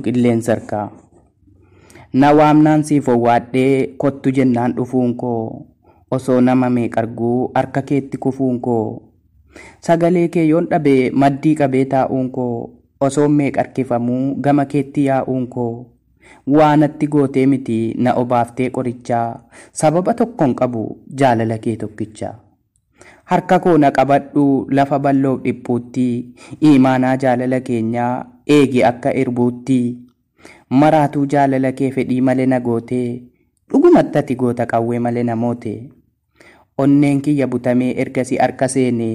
Qilleensa harkaa. Na waamnaan siif owwaadhee kottu jennaan dhufuun koo, osoo nama meeqa arguu harka keetti kufuun koo, sagalee kee yoon dhabe maddii qabee taa'uun koo, osoo meeqa harkifamuu gama keetti yaa'uun koo, waa natti gootee miti na obaaftee qorichaa, sababa tokkoon qabu jaalala kee tokkicha. Harka koo na qabadhu lafa bal'oof dhiphuutti, imaanaa jaalala keenyaa eegi akka irbuutti. Maraatuu jaalala kee fedhii malee na gootee, dhugumatti ati goota qawwee malee na moote. Onneen kiyya butamee ergasii harka seene,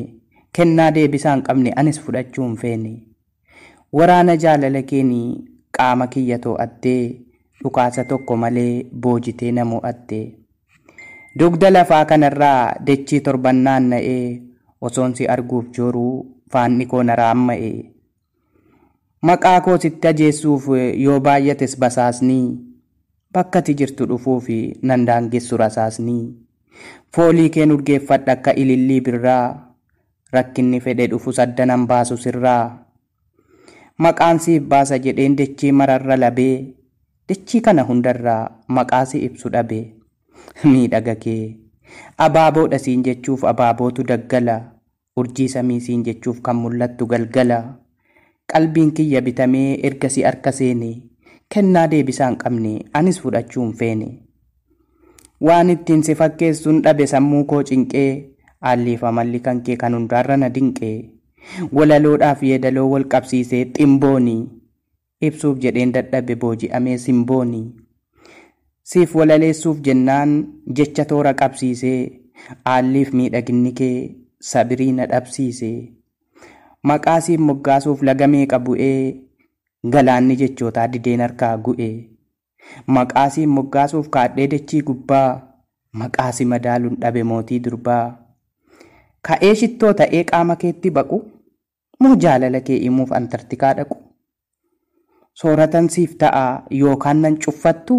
kennaa deebisaa hin qabne anis fudhachuu hin feene. Waraana jaalala keeni qaama kiyya too'attee, dhukaasa tokko malee boojitee na mo'atte. Dugda lafaa kanarraa dechii torban naanna'ee, osoon si arguuf jooruu faanni koo na raamma'e. Maqaa koo sitti ajeessuuf yoo baay'ates basaasni, bakka ati jirtu dhufuuf nan daangessu rasaasni. Foolii keen urgeeffadha akka ilillii birraa, rakkinni fedhe dhufus adda nan baasu sirraa. Maqaan siif baasa jedheen dechii mararra labee, dechii kana hundarraa maqaa si ibsu dhabe. Miidhaga kee abaaboodha siin jechuuf abaabootu daggala, urjii samii siin jechuuf kan mul'attu galgala. Qalbiin kiyya bitamee ergasii harka seene, kennaa deebisaa hin qabne anis fudhachuu hin feene. Waan ittiin si fakkeessuun dhabe sammuu koo cinqee, haalliif amalli kan kee kan hundaarra na dinqee. Walaloodhaaf yeedaloo wal qabsiisee ximbooni, ibsuuf jedheen dadhabe booji'amee simbooni. Siif walaleessuuf jennaan jecha toora qabsiisee, haalliif miidhaginni kee sabirii na dhabsiise. Maqaa siif moggaasuuf laga meeqa bu'ee, galaanni jechootaa dideen harkaa gu'e. Maqaa siif moggaasuuf kaadhee dechii gubbaa, maqaa si madaaluun dhabe mootii durbaa. Ka'ee shittoo ta'ee qaama keetti baqu, moo jaalala kee himuuf Antarktikaa dhaqu? Sooratan siif ta'a yookaan nan cuffattu,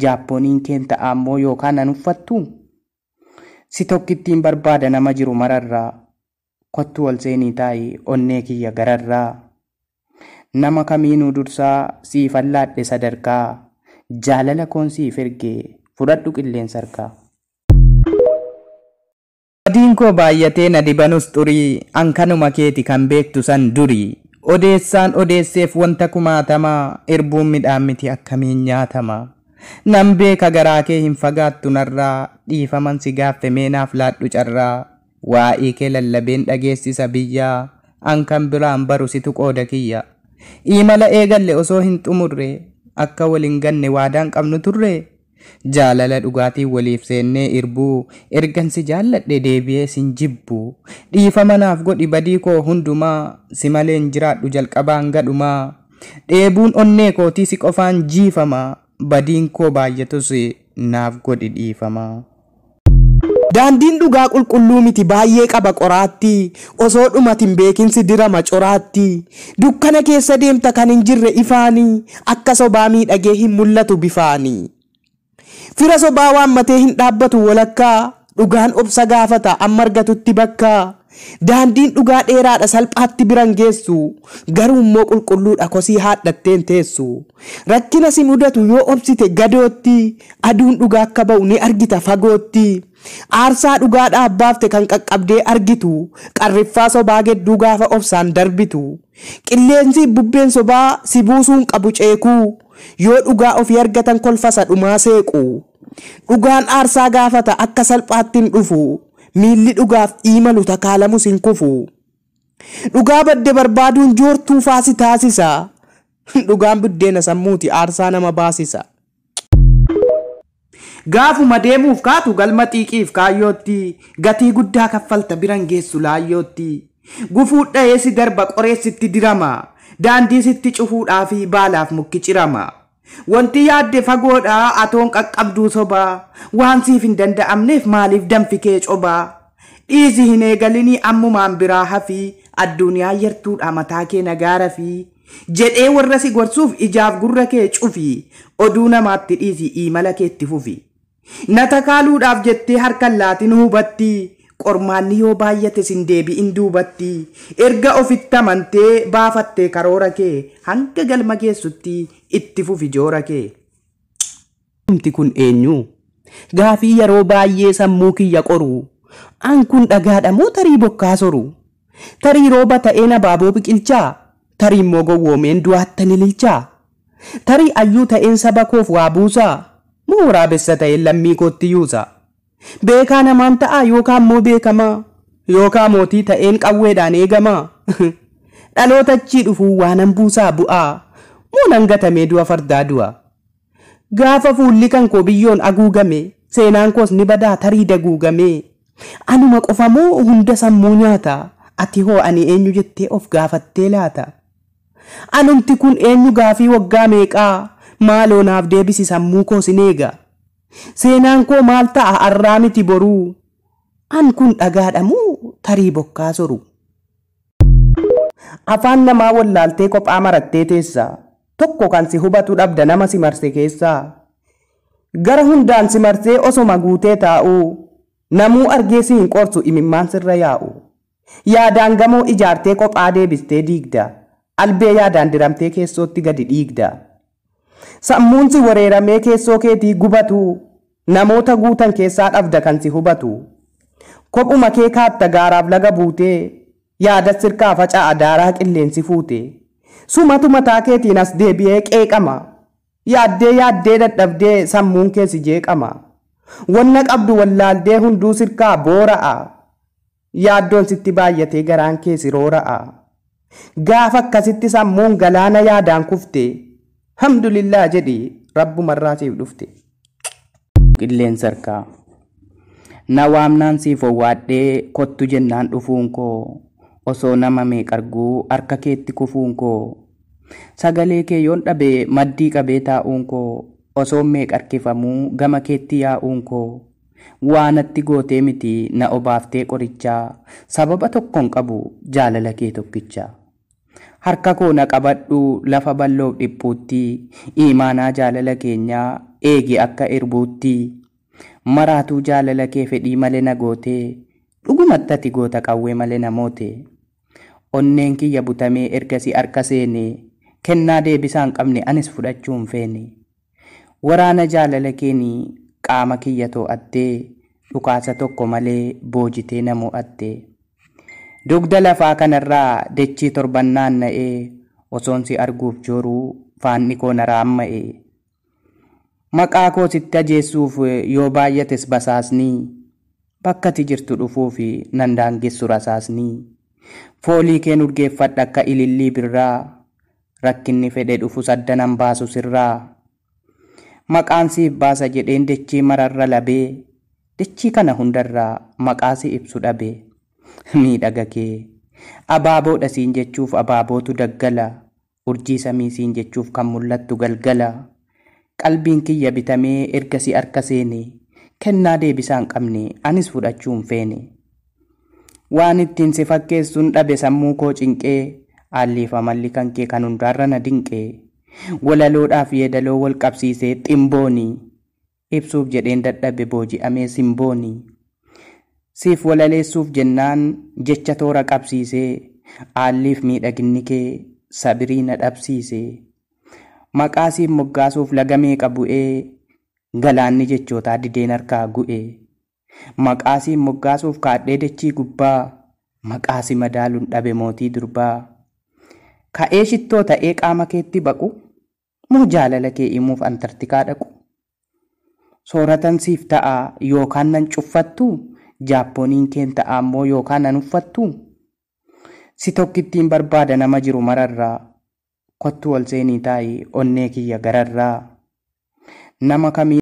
Jaappooniin keen ta'a ammoo yookaan nan uffattu? Si tokkittiin barbaada nama jiru mararraa, kottu ol seenii taa'i onnee kiyya gararraa. Nama kamiinuu dursaa siif allaadhe sadarkaa, jaalala koon siif erge fudhadhu qilleensa harkaa. Badiin koo baay'atee na dibanus xurii, an kanuma keeti kan beektu san durii. Odeessaan odeesseef wanta kumaatamaa, irbuun midhaan miti akkamiin nyaatama. Nan beeka garaa kee hin fagaattu narraa, dhiifaman si gaaffe meenaaf laadhu carraa. Waa'ee kee lallabeen dhageessisa biyyaa, an kan biraan baru situ qooda kiyya. Imala eegalle osoo hin xumurre, akka wal hin ganne waadaan qabnu turre. Jaalala dhugaatiin waliif seennee irbuu, ergan si jaalladhe deebi'ee sin jibbu. Dhiifama naaf godhi badii koo hundumaa, si malee hin jiraadhu jalqabaan gadhumaa. Dheebuun onnee kootii si qofaan jiifama, badiin koo baay'atus naaf godhi dhiifama. Daandiin dhugaa qulqulluu miti baay'ee qaba qoraatti, osoo dhumatin beekinsi dirama coraatti. Dukkana keessa deemta kan hin jirre ifaani, akka sobaa miidhagee hin mul'atu bifaani. Fira sobaa waammatee hin dhaabbatu walakkaa, dhugaan obsa gaafata amma argatutti bakka. Daandiin dhugaa dheeraadha salphaatti biran geessu, garuu immoo qulqulluudha kosii haadhatteen teessu. Rakkina si mudatu yoo obsite gadootti, aduun dhugaa akka ba'u ni argita fagootti. Aarsaa dhugaa dhaabbaafte kan qaqqabdee argitu, qarriffaa sobaa gedduu gaafa obsaan darbitu. Qilleensi bubbeen sobaa si buusuun qabu ceekuu, yoo dhugaa ofii argatan kolfasa dhumaa seequ. Dhugaan aarsaa gaafata akka salphaatti hin dhufu, miilli dhugaaf imalu takaalamus hin kufu. Dhugaa badde barbaaduun joortuu faasi taasisa. Dhugaan buddeena sammuuti aarsaa nama baasisa. Gaafuma deemuuf kaatu galma xiiqiif kaayyootti, gatii guddaa kaffalta biran geessu laayyootti. Gufuu dha'ee si darba qoreessitti dirama, daandii sitti cufuudhaa fi baalaaf mukki cirama. Wanti yaadde fagoodhaa atoon qaqqabduu sobaa, waan siif hin danda'amneef maaliif danfi kee cobaa. Dhiisi hin eegalinii ammumaan biraa hafii, addunyaa yartuudha mataa kee nagaara fi. Jedhee warra si gorsuuf ijaaf gurra kee cufi, oduu namaatti dhiisi imala keetti fufi. Na takaaluudhaaf jettee harkan laatin hubatti, Qormaanni yoo baay'ate sin deebi'in duubatti. Erga ofitti amantee baafattee karoora kee hanga galma geessutti itti fufi joora kee. Wanti kun eenyu? Gaafii yeroo baay'ee sammuu kiyya qoru. An kun dhagaadha moo tarii bokkaa soru? Tarii rooba ta'een abaaboo biqilchaa? Tarii immoo gowwoomeen du'aattan ililchaa? Tarii ayyuu ta'een saba koof waa buusaa? Moo waraabessa ta'een lammii kootti yuusa? Beekaa namaan ta'aa yookaan immoo beekamaa? Yookaan mootii ta'een qawweedhaan eegamaa? Dhaloota achii dhufuu waanan buusaa bu'aa? Moo nan gatamee du'a fardaa du'a? Gaafa fuulli kan koo biyyoon haguugame, seenaan koos ni badaa tarii daguugame. Anuma qofa moo hunda sammuu nyaata? Ati hoo ani eenyu jettee of gaafattee laata? Anumti kun eenyu gaafii waggaa meeqaa? Maaloo naaf deebisi sammuu koo sin eega. Seenaan koo maal ta'a har'aa miti boruu? An kun dhagaadha moo tarii bokkaa soru? Afaan namaa wallaaltee kophaa marattee teessa. Tokko kan si hubatu dhabda nama si marse keessaa. Gara hundaan si marsee osoma guutee taa'u. Namuu argee si hin qorsu imimmaan sirra yaa'u. Yaadaan gamoo ijaartee kophaa deebistee diigda. Albee yaadaan diramtee keessootti gadi dhiigda. Sammuun si wareeramee keessoo keetii gubatu. Namoota guutan keessaa dhabda kan si hubatu. Kophuma kee kaatta gaaraaf laga buutee. Yaada sirkaa faca'a daaraa qilleensi fuute. Sumatu mataa keetiin as deebi'ee qeeqama. Yaaddee yaaddee dadhabdee sammuun kee si jeeqama. Wanna qabdu wallaaltee hunduu sirkaa boora'a. Yaaddoon sitti baay'atee garaan kee si roora'a. Gaafa akkasitti sammuun galaana yaadaan kufte. Alhamdulillah jedhi rabbumarraa siif dhufte. Qilleensa harkaa. Na waamnaan siif owwaadhee kottu jennaan dhufuun koo osoo nama meeqa arguu harka keetti kufuun koo sagalee kee yoon dhabe maddii qabee taa'uun koo osoo meeqa harkifamuu gama keetti yaa'uun koo waa natti gootee miti na obaaftee qorichaa sababa tokkoon qabu jaalala kee tokkicha. Harka koo na qabadhu lafa bal'oof dhiphuutti imaanaa jaalala keenyaa eegi akka irbuutti maraatuu jaalala kee fedhii malee na gootee dhugumatti ati goota qawwee malee na moote. Onneen kiyya butamee ergasii harka seene kennaa deebisaa hin qabne anis fudhachuu hin feene. Waraana jaalala keenii qaama kiyya too'attee dhukaasa tokko malee boojitee na mo'atte. Dugda lafaa kanarraa dechii torban naanna'ee osoon si arguuf jooruu faanni koo na raamma'e. Maqaa koo sitti ajeessuuf yoo baay'ates basaasni bakka ati jirtu dhufuuf nan daangessu rasaasni. Foolii keen urgeeffadha akka ilillii birraa rakkinni fedhe dhufus adda nan baasu sirraa. Maqaan siif baasa jedheen dechii mararra labee dechii kana hundarraa maqaa si ibsu dhabe. Miidhaga kee abaaboodha siin jechuuf abaabootu daggala urjii samii siin jechuuf kan mul'attu galgala. Qalbiin kiyya bitamee erga si harka seene kennaa deebisaa hin qabne anis fudhachuu hin feene. Waan ittiin si fakkeessuun dhabe sammuu koo cinqee haalliif amalli kan kee kan hundaarra na dinqee. Walaloodhaaf yeedaloo wal qabsiisee ximbooni ibsuuf jedheen dadhabe booji'amee simbooni. Siif walaleessuuf jennaan jecha toora qabsiisee haalliif miidhaginni kee sabirii na dhabsiise. Maqaa siif moggaasuuf laga meeqa bu'ee galaanni jechootaa dideen harkaa gu'e. Maqaa siif moggaasuuf kaadhee dachii gubbaa maqaa si madaaluun dhabe mootii durbaa. Ka'ee shittoo ta'ee qaama keetti baqu moo jaalala kee himuuf antartikaa dhaqu. Sooratan siif ta'a yookaan nan cuffattu jaappooniin keen ta'a ammoo yookaan nan uffattu. Si tokkittiin barbaada nama jiru mararraa kottu ol seenii taa'i onnee kiyya gararraa. Nama kamii